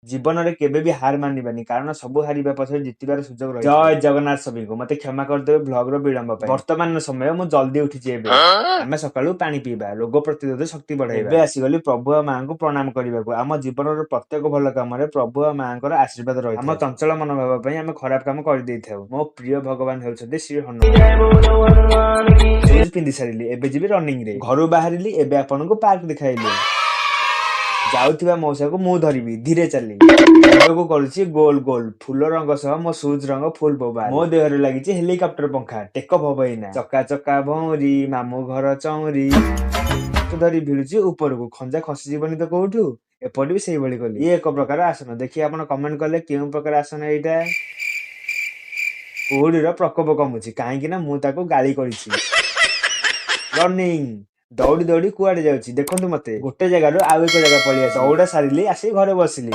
ଜୀବନରେ କେବେ ବି ହାର ମାନିବାନି, କାରଣ ସବୁ ହାରିବା ପଛରେ ଜିତିବାର ସୁଯୋଗ ରହିଛି। ଜୟ ଜଗନ୍ନାଥ ସଭିଙ୍କୁ। ମତେ କ୍ଷମା କରିଦେବେ ବ୍ଲଗ ର ବିଳମ୍ବ ପାଇଁ। ବର୍ତ୍ତମାନର ସମୟ, ମୁଁ ଜଲ୍ଦି ଉଠିଛି। ଏବେ ଆମେ ସକାଳୁ ପାଣି ପିଇବା, ରୋଗ ପ୍ରତିରୋଧ ଶକ୍ତି ବଢାଇବା। ଏବେ ଆସିଗଲି ପ୍ରଭୁ ଆଉ ମାଙ୍କୁ ପ୍ରଣାମ କରିବାକୁ। ଆମ ଜୀବନର ପ୍ରତ୍ୟେକ ଭଲ କାମରେ ପ୍ରଭୁ ଆଉ ମାଙ୍କର ଆଶୀର୍ବାଦ ରହିଥାଏ। ଆମ ଚଞ୍ଚଳ ମନୋଭାବ ପାଇଁ ଆମେ ଖରାପ କାମ କରିଦେଇଥାଉ। ମୋ ପ୍ରିୟ ଭଗବାନ ହେଉଛନ୍ତି ଶ୍ରୀ ହନୁମାନ। ସୁଜ୍ ପିନ୍ଧି ସାରିଲି, ଏବେ ଯିବି ରନିଂ ରେ। ଘରୁ ବାହାରିଲି, ଏବେ ଆପଣଙ୍କୁ ପାର୍କ ଦେଖାଇଲି। ଯାଉଥିବା ମଉସାକୁ ମୁଁ ଧରିବି, ଧୀରେ ଚାଲି। ମୁଣ୍ଡକୁ କରୁଛି ଗୋଲ ଗୋଲ, ଫୁଲ ରଙ୍ଗ ସହ ମୋ ସୁଜ୍ ରଙ୍ଗ ଫୁଲ ବୋବାଲ। ମୋ ଦେହରେ ଲାଗିଛି ହେଲିକପ୍ଟର ପଙ୍ଖା, ଟେକ ହବ ଏଇନା। ଚକା ଚକା ଭଉଁରୀ, ମାମୁଁ ଘର ଚଉଁରୀ। ଧରି ଭିଡୁଛି ଉପରକୁ, ଖଞ୍ଜା ଖସିଯିବନି ତ କୋଉଠୁ? ଏପଟେ ବି ସେଇଭଳି କଲି। ଇଏ ଏକ ପ୍ରକାର ଆସନ। ଦେଖି ଆପଣ କମେଣ୍ଟ କଲେ, କେଉଁ ପ୍ରକାର ଆସନ ଏଇଟା? କୁହୁଡିର ପ୍ରକୋପ କମୁଛି, କାହିଁକି ନା ମୁଁ ତାକୁ ଗାଳି କରିଛି। ରନିଂ ଦୌଡ଼ି ଦୌଡ଼ି କୁଆଡେ ଯାଉଛି ଦେଖନ୍ତୁ ମତେ। ଗୋଟେ ଜାଗାରୁ ଆଉ ଏକ ଜାଗା ପଳେଇ ଆସି ଦୌଡ଼ା ସାରିଲି, ଆସି ଘରେ ବସିଲି।